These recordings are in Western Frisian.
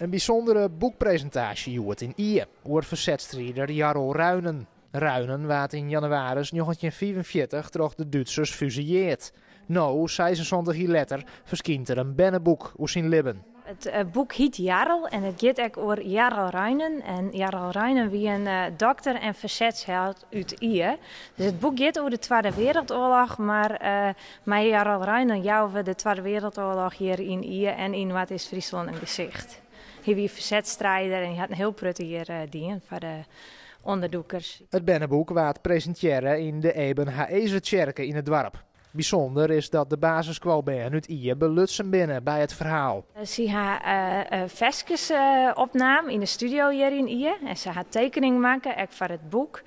In bysûndere boekpresintaasje hjoed yn Ie oer fersetsstrider Jarl Ruinen. Ruinen waard yn jannewaris 1945 troch de Dútsers fusilleard. No, 76 jier letter, ferskynt der in berneboek oer syn libben. It boek hyt Jarl en it giet ek oer Jarl Ruinen. En Jarl Ruinen wie in dokter en fersetsheld út Ie. Dus it boek giet oer de Twadde Wereldoarloch, mar mei Jarl Ruinen jouwe we de Twadde Wereldoarloch hjir yn Ie en yn Noardeast-Fryslân in gesicht. Hy wie fersetsstrider en hy hat in hiel protte hjir dien foar de ûnderdûkers. It berneboek waard presintearre yn de Eben Haëzertsjerke yn it doarp. Bysûnder is dat de basisskoalbern út Ie belutsen binne by it ferhaal. Sy ha ferskes opnaam yn de studio hjir yn Ie en sy ha tekeningen makke, ek foar it boek.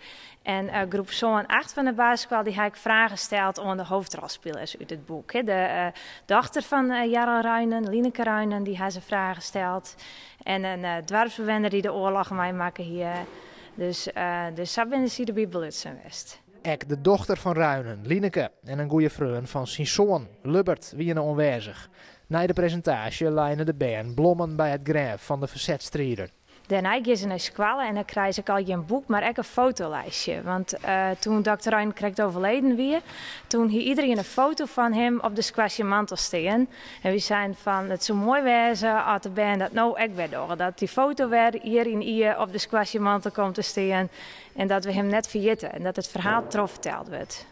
En groep sân en acht fan de basisskoalle dy ha ek fragen steld oan de hoofdrolspilers út it boek. De dochter fan Jarl Ruinen, Lineke Ruinen, dy ha se fragen steld. En in doarpsbewenner dy't de oarloch meimakke hie. Dus sa binne sy derby belutsen west. Ek de dochter fan Ruinen, Lineke, en in goeie freon fan syn soan, Lubbert, wiene oanwêzich. Nei de presintaasje leine de bern blommen by it grêf fan de fersetsstrider. Dêrnei gean se nei skoalle en dan krije se ek al gjin boek, mar ek in fotolijstje. Want toen dokter Ruinen krekt overleden wie, toen hie iederien in foto fan him op de skoalsemantel stean. En wy seinen fan it soe moai wêze as de bern dat no ek wer dogge. Dat dy foto wer hjir yn Ie op de skoalsemantel komt te stean en dat we him net ferjitte en dat it ferhaal trochferteld wurdt.